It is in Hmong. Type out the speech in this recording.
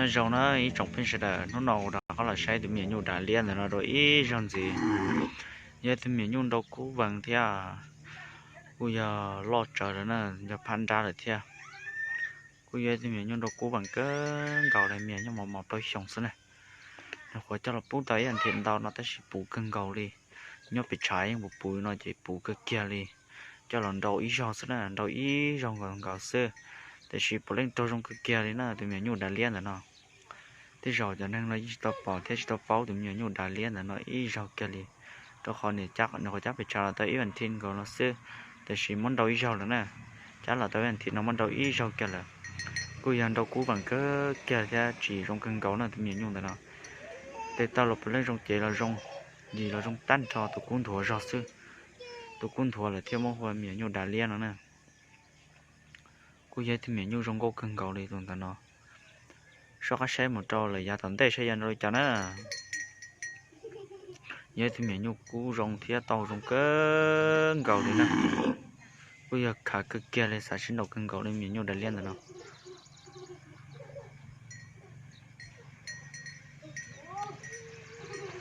Nyob zoo na ib tsoom phooj ywg sawv daws, hnub no kuv rov qab los saib tus me nyuam nyuj dav liab ntawm no dua ib zaug ntxiv. Yog tus me nyuam nyuj nrau kub vees thiab kuj yog loj tsawv lawm na, yog phab nrab lawm thiab. Kuj yog tus me nyuam nyuj nrau kub vees kawg nkaus li, me nyuam nyuj mos mos plaub xyoos xwb na. Nyuam qhuav coj los pub tau ib as thiv ntau no tab sis puv kawg nkaus li. Nyob pem tshav yeej puv puv no ces puv kawg kiag li. Coj los nrau ib zaug xwb na, nrau ib zaug nkaus nkaus xwb, tab sis puav leej raug zoo kawg kiag li na tus me nyuam nyuj dav liab ntawm no. Tej zaum cov neeg no yeej tsis tau pom thiab tsis tau paub tus me nyuam nyuj dav liab ntawm no ib zaug kiag li, rau qhov nyuam qhuav cab pem tshav los tau ib as thiv nkaus no xwb, tab sis muab nrau ib zaug lawm na. Cab los tau ib as thiv no muab nrau ib zaug kiag lawm. Kuj yog nrau kub vees kawg kiag thiab tsis zoo kawg nkaus na tus me nyuam nyuj ntawm no. Tes taw los puav leej zoo, cev los zoo, yim los zoo tag nrho, tus kub nthuav zog xwb. Tus kub nthuav lawm thiaj muab hu ua me nyuam nyuj dav liab no na. Kuj yog ib tug me nyuam nyuj zoo nkauj kawg nkaus li tus ntawm no. Soj qab saib mus rau lawm yav tom ntej saib yuav nrau li cas na. Yog ib tug me nyuam nyuj kub zoo thiab tau zoo kawg nkaus li na. Kuj yog khav kawg kiag li, xav sib nrau kawg nkaus li me nyuam nyuj dav liab ntawm no.